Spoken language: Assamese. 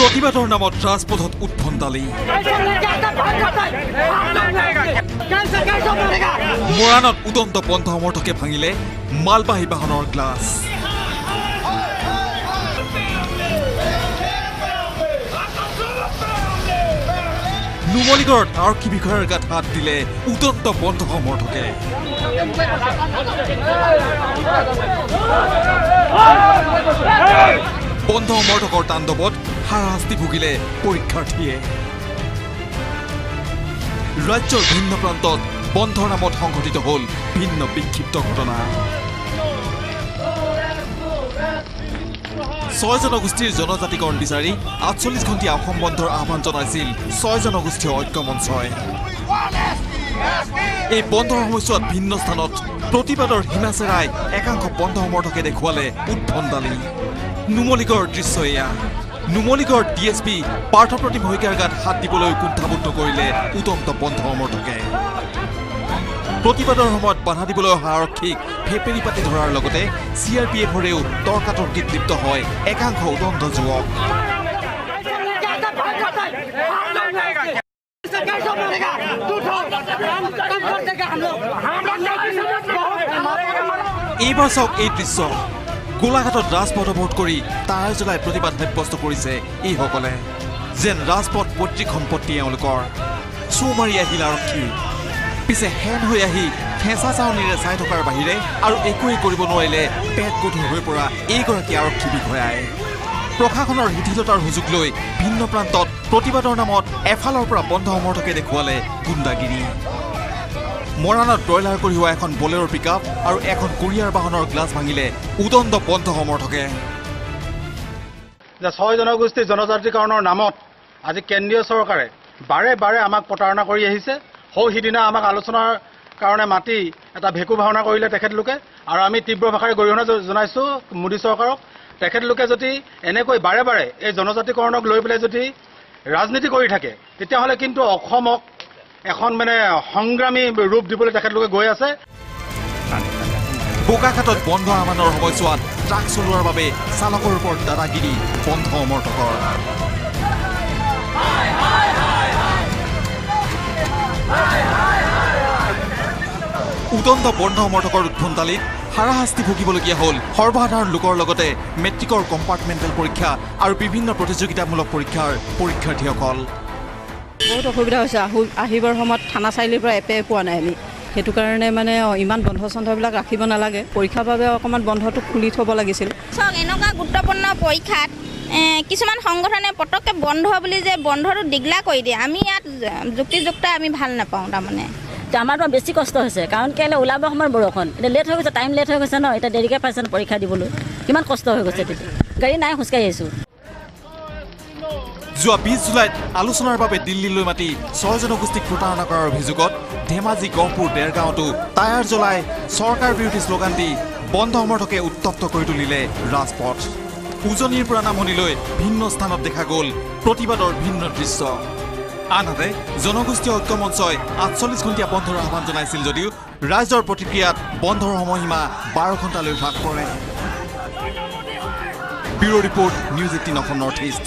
প্ৰতিবাদৰ নামত ৰাজপথত উদ্ভণ্ডালি। মৰাণত উদন্ত বন্ধ সমৰ্থকে ভাঙিলে মালবাহী বাহনৰ গ্লাছ। নুমলীগড়ত আৰক্ষী বিষয়াৰ গাত হাত দিলে উদন্ত বন্ধ সমৰ্থকে। বন্ধ সমৰ্থকৰ তাণ্ডৱত হাৰাশাস্তি ভুগিলে পৰীক্ষাৰ্থীয়ে। ৰাজ্যৰ ভিন্ন প্ৰান্তত বন্ধৰ নামত সংঘটিত হ'ল ভিন্ন বিক্ষিপ্ত ঘটনা। ছয় জনগোষ্ঠীৰ জনজাতিকৰণ বিচাৰি 48 ঘণ্টীয়া অসম বন্ধৰ আহ্বান জনাইছিল ছয় জনগোষ্ঠীয় ঐক্য মঞ্চই। এই বন্ধৰ সময়ছোৱাত ভিন্ন স্থানত প্ৰতিবাদৰ সীমা চেৰাই একাংশ বন্ধ সমৰ্থকে দেখুৱালে উদ্ভণ্ডালি। নুমলীগড়ৰ দৃশ্য এয়া। নুমলীগড় DSP Parthapratim শইকীয়াৰ গাত হাত দিবলৈ কুণ্ঠাবোধ নকৰিলে উদন্ত বন্ধ সমৰ্থকে। প্ৰতিবাদৰ সময়ত বাধা দিবলৈ অহা আৰক্ষীক ফেপেৰি পাতি ধৰাৰ লগতে CRPFৰেও তৰ্কাতৰ্কিত লিপ্ত হয় একাংশ উদন্ত যুৱক। এইবাৰ চাওক এই দৃশ্য। গোলাঘাটত ৰাজপথ অৱৰোধ কৰি টায়াৰ জ্বলাই প্ৰতিবাদ সাব্যস্ত কৰিছে এইসকলে। যেন ৰাজপথ পৈতৃক সম্পত্তি এওঁলোকৰ। চৌ মাৰি আহিল আৰক্ষী। পিছে হেন হৈ আহি হেঁচা চাউনিৰে চাই থকাৰ বাহিৰে আৰু একোৱেই কৰিব নোৱাৰিলে পেট গধুৰ হৈ পৰা এইগৰাকী আৰক্ষী বিষয়াই। প্ৰশাসনৰ শিথিলতাৰ সুযোগ লৈ ভিন্ন প্ৰান্তত প্ৰতিবাদৰ নামত এফালৰ পৰা বন্ধ সমৰ্থকে দেখুৱালে গুণ্ডাগিৰি। মৰাণত ব্ৰইলাৰ কঢ়িওৱা এখন বলেৰ পিকআপ আৰু এখন কুৰিয়াৰ বাহনৰ গ্লাছ ভাঙিলে উদণ্ড বন্ধ সমৰ্থকে। যে ছয় জনগোষ্ঠীৰ জনজাতিকৰণৰ নামত আজি কেন্দ্ৰীয় চৰকাৰে বাৰে বাৰে আমাক প্ৰতাৰণা কৰি আহিছে। সৌ সিদিনা আমাক আলোচনাৰ কাৰণে মাতি এটা ভেকু ভাওনা কৰিলে তেখেতলোকে, আৰু আমি তীব্ৰ ভাষাৰে গৰিহণা জনাইছোঁ মোদী চৰকাৰক। তেখেতলোকে যদি এনেকৈ বাৰে বাৰে এই জনজাতিকৰণক লৈ পেলাই যদি ৰাজনীতি কৰি থাকে, তেতিয়াহ'লে কিন্তু অসমক এখন মানে সংগ্ৰামী ৰূপ দিবলৈ তেখেতলোকে গৈ আছে। বোকাখাটত বন্ধ আহ্বানৰ সময়ছোৱাত ট্ৰাক চলোৱাৰ বাবে চালকৰ ওপৰত দাদাগিৰি বন্ধ সমৰ্থকৰ। উদন্ত বন্ধ সমৰ্থকৰ উদ্ভণ্ডালিত হাৰাশাস্তি ভুগিবলগীয়া হ'ল সৰ্বসাধাৰণ লোকৰ লগতে মেট্ৰিকৰ কম্পাৰ্টমেণ্টেল পৰীক্ষা আৰু বিভিন্ন প্ৰতিযোগিতামূলক পৰীক্ষাৰ পৰীক্ষাৰ্থীসকল। বহুত অসুবিধা হৈছে। আহিবৰ সময়ত থানা চাৰিআলিৰ পৰা এপে পোৱা নাই আমি। সেইটো কাৰণে মানে ইমান বন্ধ চন্ধবিলাক ৰাখিব নালাগে। পৰীক্ষাৰ বাবে অকণমান বন্ধটো খুলি থ'ব লাগিছিল। চাওক, এনেকুৱা গুৰুত্বপূৰ্ণ পৰীক্ষাত কিছুমান সংগঠনে পটককৈ বন্ধ বুলি যে বন্ধটো দিগলা কৰি দিয়ে, আমি ইয়াত যুক্তিযুক্ত আমি ভাল নাপাওঁ। তাৰমানে আমাৰতো বেছি কষ্ট হৈছে, কাৰণ কেলৈ ওলাব সময়ত বৰষুণ, এতিয়া লেট হৈ গৈছে, টাইম লেট হৈ গৈছে ন, এতিয়া দেৰিকৈ পাইছে পৰীক্ষা দিবলৈ, কিমান কষ্ট হৈ গৈছে। তেতিয়া গাড়ী নাই, খোজকাঢ়ি আহিছোঁ। যোৱা 20 জুলাইত আলোচনাৰ বাবে দিল্লীলৈ মাতি ছয় জনগোষ্ঠীক প্ৰতাৰণা কৰাৰ অভিযোগত ধেমাজি, গহপুৰ, দেৰগাঁৱতো টায়াৰ জ্বলাই চৰকাৰ বিৰোধী শ্লোগান দি বন্ধ সমৰ্থকে উত্তপ্ত কৰি তুলিলে ৰাজপথ। উজনিৰ পৰা নামনিলৈ ভিন্ন স্থানত দেখা গ'ল প্ৰতিবাদৰ ভিন্ন দৃশ্য। আনহাতে জনগোষ্ঠীয় ঐক্য মঞ্চই 48 ঘণ্টীয়া বন্ধৰ আহ্বান জনাইছিল যদিও ৰাইজৰ প্ৰতিক্ৰিয়াত বন্ধৰ সময়সীমা 12 ঘণ্টালৈ হ্ৰাস কৰে। Bureau report, news 18 Assam north east.